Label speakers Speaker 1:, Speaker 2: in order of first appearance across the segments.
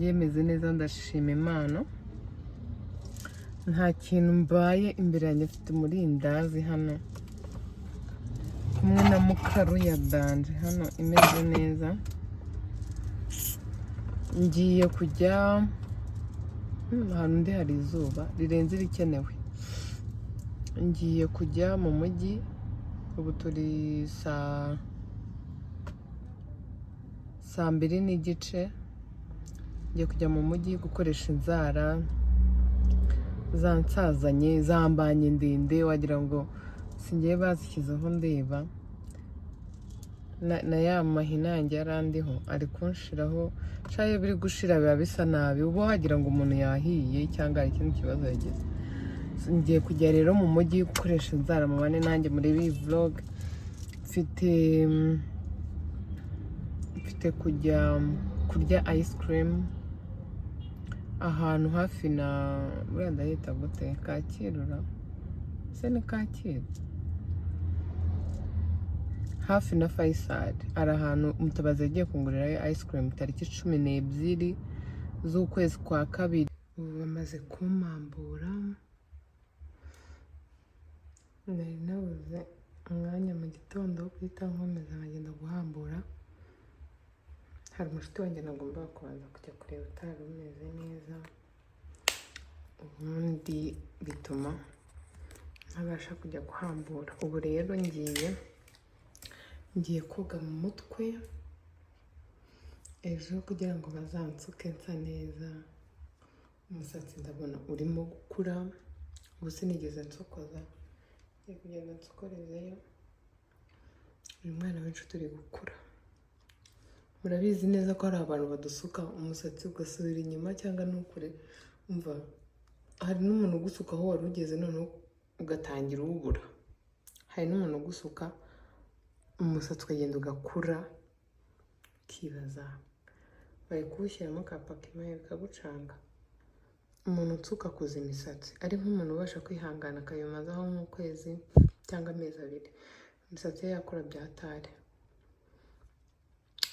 Speaker 1: Njye meze neza, ndashima Imana. Nta kintu mbaye. Imbere yanjye mfite umurindazi hano kumwe na mukaru ya danje hano imeze neza. Ngiye kujya ahantu undi hari izuba rirenze irikenewe. Ngiye kujya mu mujyi. Ubu turi saa 2:30. Ngiye kujya mu mujyi gukoresha inzara zansazanye, zambanye ndende, wagira ngo singiye bazishyizeho. Ndeba na ya mahina yanjye yari andiho ari kunshiraho. Sha, iyo biri gushira biba bisa nabi, uba wagira ngo umuntu yahiye cyangwa hari ikindi kibazo yagize. Ngiye kujya rero mu mujyi gukoresha inzara. Mubane nanjye muri iyi vlog. Mfite kujya kurya ice cream ahantu hafi na buriya ndahita gute, Kacyiru ra se? Ni Kacyiru hafi na Faisal. Hari ahantu Mutabazi yagiye kungurirayo ice cream tariki 12 z'ukwezi kwa kabiri. Ubu bamaze kumpambura. Nari nabuze umwanya mu gitondo wo guhita nkomeza nkagenda guhambura. Hari umushuti wanjye nagombaga kubanza kujya kureba utari umeze neza, ubundi bituma ntabasha kujya guhambura. Ubu rero ngiye koga mu mutwe ejo kugira ngo bazansuke nsa neza. Umusatsi ndabona urimo gukura. Ubu sinigeze nsokoza, ngiye kugenda nsokorezeyo. Uyu mwana w'inshuti uri gukura, murabizi neza ko hari abantu badusuka umusatsi ugasubira inyuma cyangwa ntukure. Umva, hari n'umuntu ugusuka aho wari ugeze noneho ugatangira uwubura. Hari n'umuntu ugusuka umusatsi ukagenda ugakura, ukibaza bari kuwushyiramo ka pakimaye bikagucanga. Umuntu unsuka akuza imisatsi ari nk'umuntu ubasha kwihangana akayimazaho nk'ukwezi cyangwa amezi 2, imisatsi ye yakura byatari.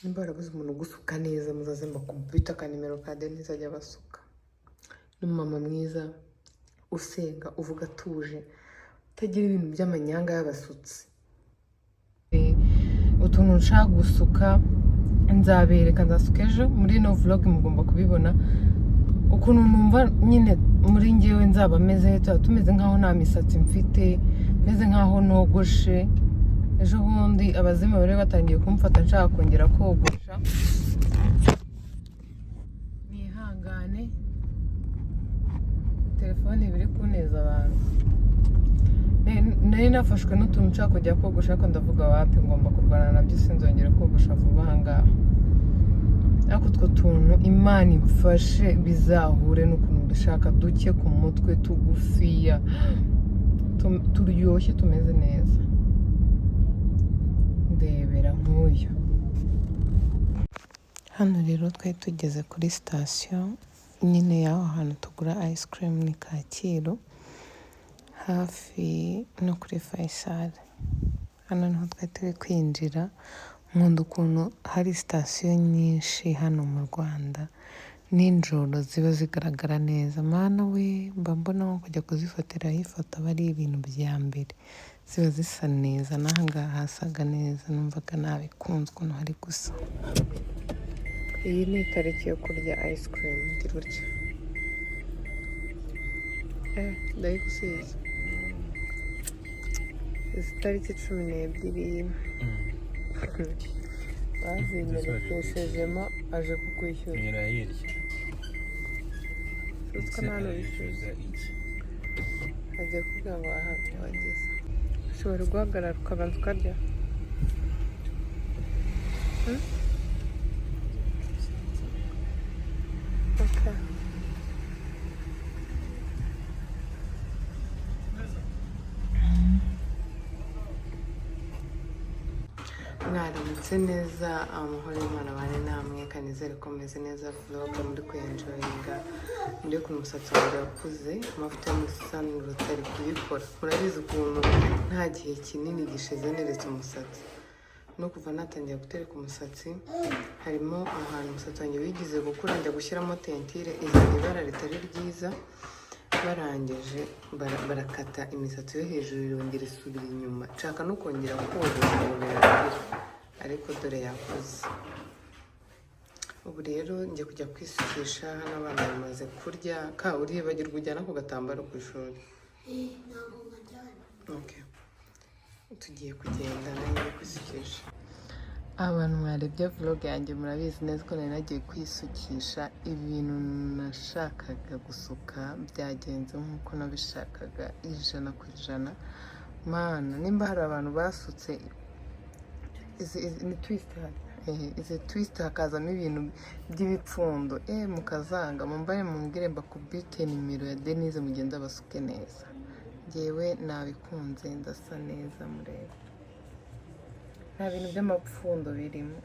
Speaker 1: Nimba warabuze umuntu ugusuka neza, muzaze mbakubita akanimero ka Denise, ajya basuka. Ni umumama mwiza usenga, uvuga atuje, utagira ibintu by'amanyanga y'abasutsi. Utuntu nshaka gusuka nzabereka, nzasuka ejo muri ino vlog. Mugomba kubibona ukuntu numva nyine muri njyewe nzaba meze. Tuba tumeze nkaho nta misatsi mfite, meze nkaho nogoshe. Ejo bundi abazimu bari batangiye kumfata nshaka kongera kogosha. Nihangane, telefone biri kuneza abantu. Nari nafashwe n'utuntu nshaka kujya kogosha, ariko ndavuga wapi, ngomba kurwana nabyo, sinzongera kogosha vuba aha ngaha. Ariko utwo tuntu Imana imfashe bizahure n'ukuntu dushaka duke ku mutwe, tugufiya, turyoshye, tumeze neza. Ndebera nk'uyu. Hano rero twari tugeze kuri sitasiyo nyine y'aho hantu tugura ice cream, ni Kacyiru hafi no kuri Faisal. Hano niho twari turi kwinjira. Nkunda ukuntu hari sitasiyo nyinshi hano mu Rwanda, nijoro ziba zigaragara neza. Mana we, mba mbona nko kujya kuzifatiraho ifoto aba ari ibintu bya mbere. Ziba zisa neza. N'aha ngaha hasaga neza, numvaga nabikunze ukuntu hari gusa. Iyi ni itariki yo kurya ice cream. Ndi gutya, ndayigusiza. Izi tariki 12 bazimerekeshejemo aje kukwishyura.
Speaker 2: Nyura hirya.
Speaker 1: Uzi ko nta n'uwishyuza?
Speaker 2: Arishyuza iki?
Speaker 1: Agiye kuvuga ngo ahabye wageze, ushobora guhagarara ukabanza ukarya. Hmm? Okay. Mwaramutse neza, amahoro y'Imana abane namwe. Kanizere ko mumeze neza. Vlog muri kuyenjoyinga. Muri ukuntu umusatsi wanjye wakuze, amavuta yo muri Sunroots ari kubikora. Murabizi ukuntu nta gihe kinini gishize neretse umusatsi. No kuva natangira gutereka umusatsi, harimo ahantu umusatsi wanjye wigize gukura, njya gushyiramo teinture izana ibara ritari ryiza. Barangije barakata imisatsi yo hejuru, irongera isubira inyuma. Nshaka no kongera kogosha ngo birangire, ariko dore yakoze. Ubu rero njya kujya kwisukisha. Hano abana bamaze kurya. Ka uribagirwa ujyana ku gatambaro ku ishuri?
Speaker 2: Ntabwo nkajyana.
Speaker 1: Okay. Tugiye kugenda, nawe ngiye kwisukisha. Abantu mwarebye vlog yanjye murabizi neza ko nari nagiye kwisukisha. Ibintu nashakaga gusuka byagenze nk'uko nabishakaga 100%. Mana, nimba hari abantu basutse izi ni twist, izi twist hakazamo ibintu by'ibipfundo, mukazanga, mumbare mumbwire mbakubite nimero ya Denise mugende basuke neza. Njyewe nabikunze, ndasa neza, murebe, nta bintu by'amapfundo birimo.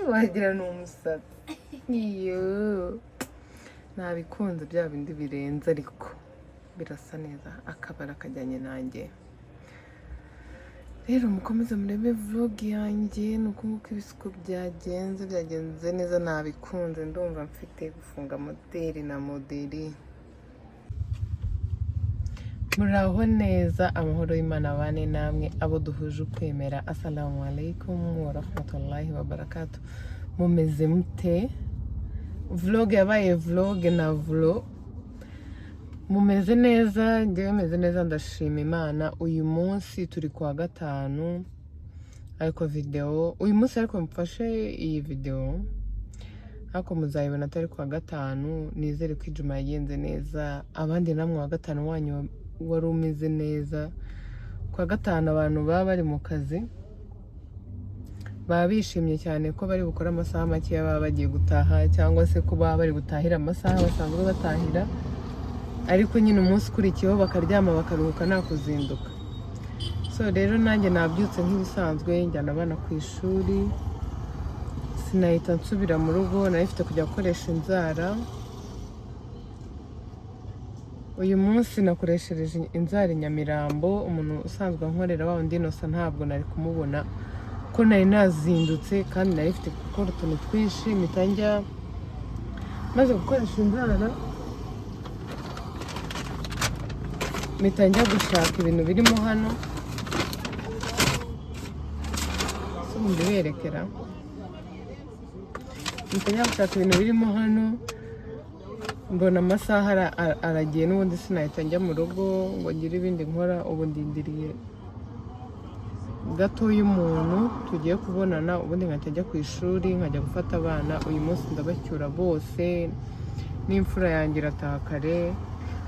Speaker 1: Wagira ni umusatsi. Iyo nabikunze bya bindi birenze, ariko birasa neza, akabara kajyanye nanjye. Rero mukomeze murebe vlog yanjye. Ni uku nguko ibisuko byagenze, byagenze neza, nabikunze. Ndumva mfite gufunga moderi na moderi. Muraho neza, amahoro y'Imana abane namwe abo duhuje ukwemera. Assalamu alaikum warahmatullahi wabarakatu. Mumeze mute? Vlog yabaye vlog na vlog. Mumeze neza? Njyewe meze neza, ndashima Imana. Uyu munsi turi kuwa gatanu, ariko video uyu munsi, ariko mfashe iyi video, ariko muzayibona atari kuwa gatanu. Nizere ko ijuma yagenze neza, abandi namwe wa gatanu wanyu wari umeze neza. Kuwa gatanu abantu baba bari mu kazi baba bishimye cyane ko bari bukore amasaha makeya, baba bagiye gutaha, cyangwa se ko baba bari butahira amasaha basanzwe batahira, ariko nyine umunsi ukurikiyeho bakaryama bakaruhuka, nta kuzinduka. So rero nanjye nabyutse nk'ibisanzwe, njyana abana ku ishuri, sinahita nsubira mu rugo, nari mfite kujya gukoresha inzara. Uyu munsi nakoreshereje inzara i Nyamirambo, umuntu usanzwe ankorera, wa wundi Innocent, ntabwo nari kumubona ko nari nazindutse kandi nari mfite gukora utuntu twinshi. Mpita njya, maze gukoresha inzara mpita njya gushaka ibintu birimo hano, si mbiberekera. Mpita njya gushaka ibintu birimo hano, mbona amasaha aragiye, n'ubundi sinahita njya mu rugo ngo ngire ibindi nkora. Ubu ndindiriye gatoya umuntu tugiye kubonana, ubundi nkahita njya ku ishuri, nkajya gufata abana. Uyu munsi ndabacyura bose, n'imfura yanjye irataha kare.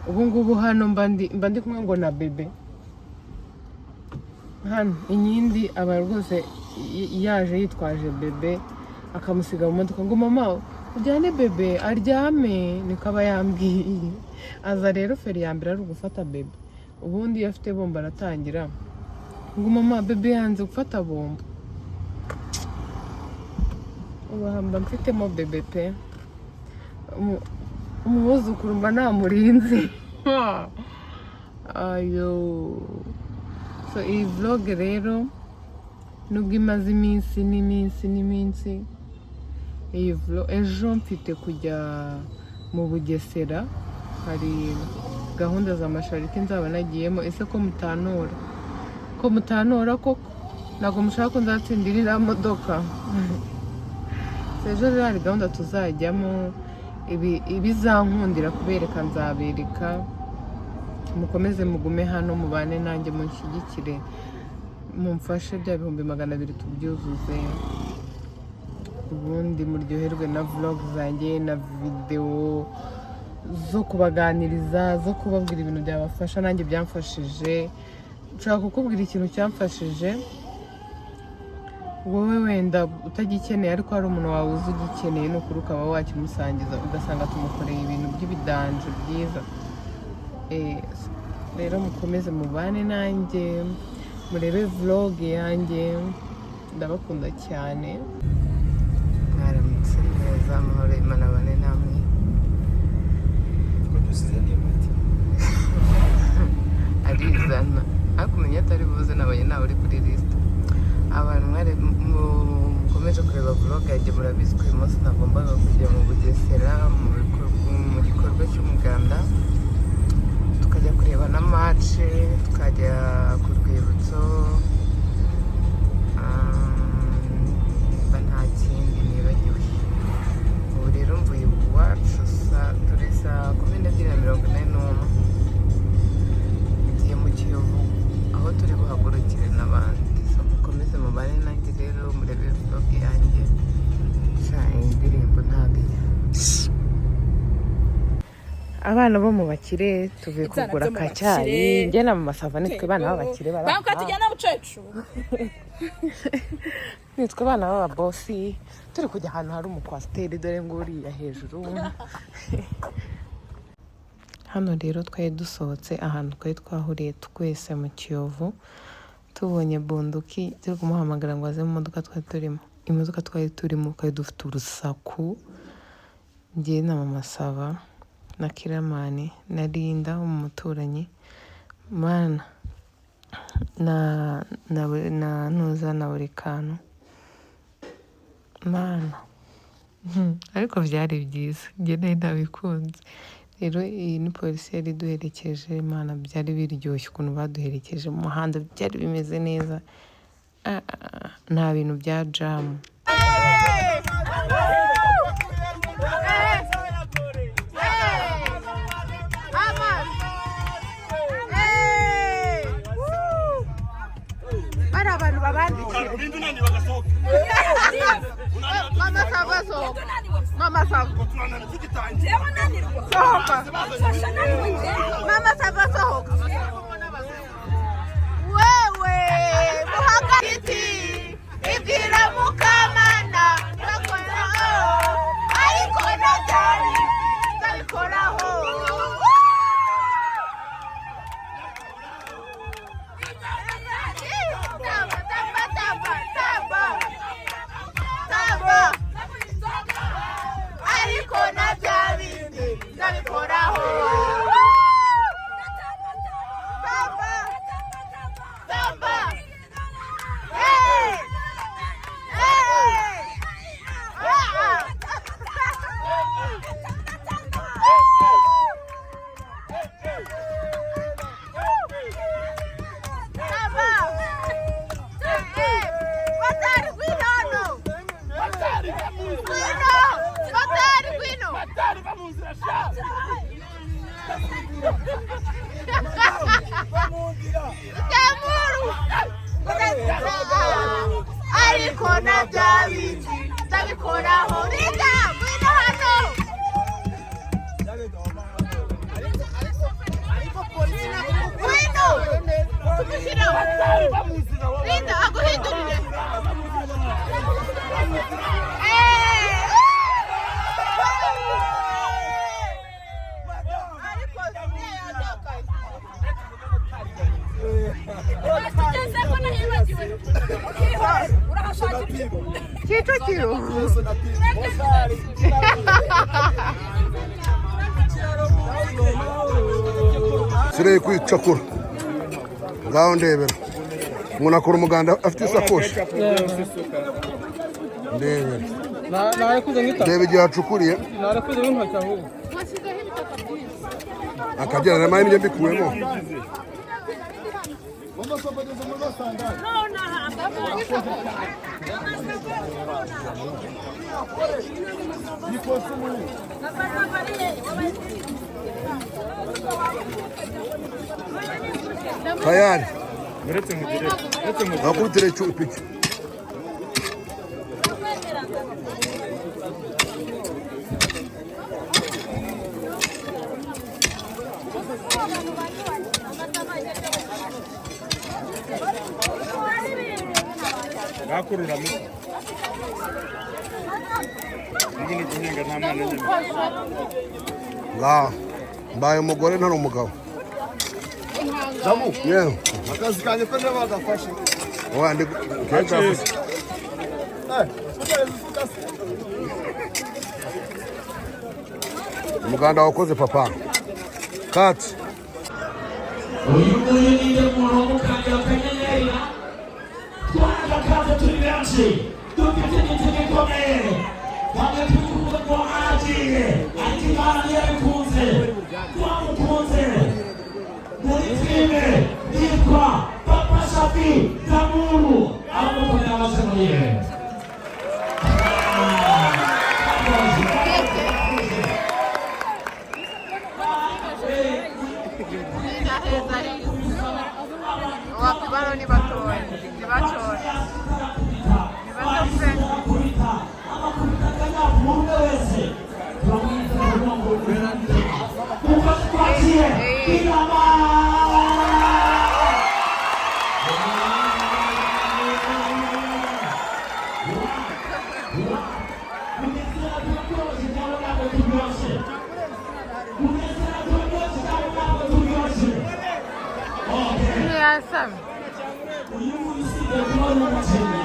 Speaker 1: Ubu ngubu hano mba ndi kumwe ngo na bebe hano. Inyindi aba rwose yaje yitwaje bebe, akamusiga mu modoka ngo: "Mama, ujyane bebe aryame," niko aba yambwiye. Aza rero, feri ya mbere ari ugufata bebe. Ubundi iyo afite bombo aratangira ngo: "Mama, bebe yanze gufata bombo." Ubu aha mba mfitemo bebe pe. Umwuzukuru mba namurinze ayo. So iyi vlog rero, nubwo imaze iminsi n'iminsi n'iminsi, iyi vlog, ejo mfite kujya mu Bugesera, hari gahunda za mashariki nzaba nagiyemo. Ese ko mutantora, ko mutantora koko? Ntabwo mushaka ko nzatsindira iriya modoka? So, ejo rero hari gahunda tuzajyamo. Ibizankundira kubereka nzabereka. Mukomeze mugume hano, mubane nanjye, munshyigikire, mumfashe bya 200,000 tubyuzuze, ubundi muryoherwe na vlog zanjye na videwo zo kubaganiriza, zo kubabwira ibintu byabafasha nanjye byamfashije. Nshobora kukubwira ikintu cyamfashije, wowe wenda utagikeneye, ariko hari umuntu wawe uzi ugikeneye, ni ukuri ukaba wakimusangiza, ugasanga tumukoreye ibintu by'ibidanje byiza. Rero mukomeze mubane nanjye, murebe vlog yanjye, ndabakunda cyane. Mwaramutse neza, amahoro y'Imana abane namwe.
Speaker 3: Ko dusize ndimbati?
Speaker 1: Arizana, ariko umenya atari buze, nabonye nawe uri kuri lisite. Abantu mwari mukomeje kureba vlog yanjye murabizi ko uyu munsi nagombaga kujya mu Bugesera mu gikorwa cy'umuganda, tukajya kureba na match, tukajya ku rwibutso, nimba nta kindi nibagiwe. Ubu rero mvuye iwacu turi 12:41, ngiye mu Kiyovu aho turi buhagurukire n'abandi. So mukomeze mubane nanjye rero murebe vlog yanjye. Sha, iyi ndirimbo ntabwo ijya. Abana bo mu bakire tuvuye
Speaker 4: Ibyana
Speaker 1: kugura
Speaker 4: byo mu
Speaker 1: akacyayi.
Speaker 4: bakire.
Speaker 1: Njye na mama Sava nitwe bana b'abakire bari
Speaker 4: Banguka
Speaker 1: aha.
Speaker 4: tujyana mukecuru.
Speaker 1: Nitwe abana b'ababosi, turi kujya ahantu hari umukwasiteri, dore ngo uriya hejuru. Hano rero twari dusohotse ahantu twari twahuriye twese mu Kiyovu, tubonye Bunduki turi kumuhamagara ngo aze mu modoka twari turimo. Imodoka twari turimo twari dufite urusaku, njye na mama Sava na Kiramani na Linda umuturanyi, mana, na ntuza na buri kantu, mana. Ariko byari byiza, njye nari nabikunze. Rero iyi ni polisi yari iduherekeje. Imana, byari biryoshye ukuntu baduherekeje mu muhanda, byari bimeze neza. Ah, ah, nta bintu bya jam. Bari abantu babandikira. Mama Sava, sohoka. Mama Sava, sohoka. Mama Sava, sohoka. Wewe muhagariti ibwira Mukamana bakoraho, ariko nabyari ndabikoraho. Tamba, tamba, tamba, tamba, tamba, ariko na bya bindi ndabikoraho. Tamba, tamba. Hey! Hey! Ah! Tamba! Hey! Batari, ngwino hano! Ngwino! Batari, ngwino! Temuru! Ariko na bya bindi ndabikoraho. Rita, ngwino hano! Ngwino! Tumushireho. Rita, aguhindurire. Eh! Ariko yatakaye.
Speaker 4: Tugeze ko nahibagiwe. Urahashakira.
Speaker 1: Kicukiro.
Speaker 5: Sigaye kwicakura ngaho ndebera umuntu akora umuganda afite isakoshi. Ndebera, ndeba igihe acukuriye.
Speaker 6: Narakuze w'intoki ahubwo.
Speaker 5: Akagera na nibyo mbikuyemo. Tayari akubitire ipiki.
Speaker 3: Bakurura muto. Iyi ni guhinga nta mwana nyine.
Speaker 5: Ngaho mbaye umugore ntari umugabo. Yewe.
Speaker 7: Akazi kanjye ko niba bagafashe.
Speaker 5: Oya, ndi kenshi afise.
Speaker 7: Ugereza isuka se.
Speaker 5: Umuganda wakoze papa kati.
Speaker 8: Uyu nguyu ni nde muntu wamukandira akanyenyeri twara?
Speaker 6: Natwe turi benshi, dufite igiti gikomeye kandi turi kuvuga ngo aragiye, ariko Imana ntiyabikunze. Twamukunze muri filime yitwa Papa Shafi Damuru, amukomera abasemuye.
Speaker 1: Wapi, bano ni batoya, ni batoya, ni bato pe. Ntiyasamye.
Speaker 6: Uyu nguyu usibye kuba ari umukinnyi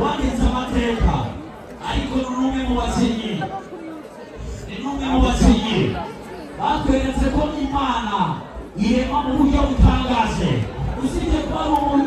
Speaker 6: wanditse amateka, ariko ni n'umwe mu bakinnyi, ni n'umwe mu bakinnyi batweretse ko Imana irema mu buryo butangaje. Usibye kuba ari umukinnyi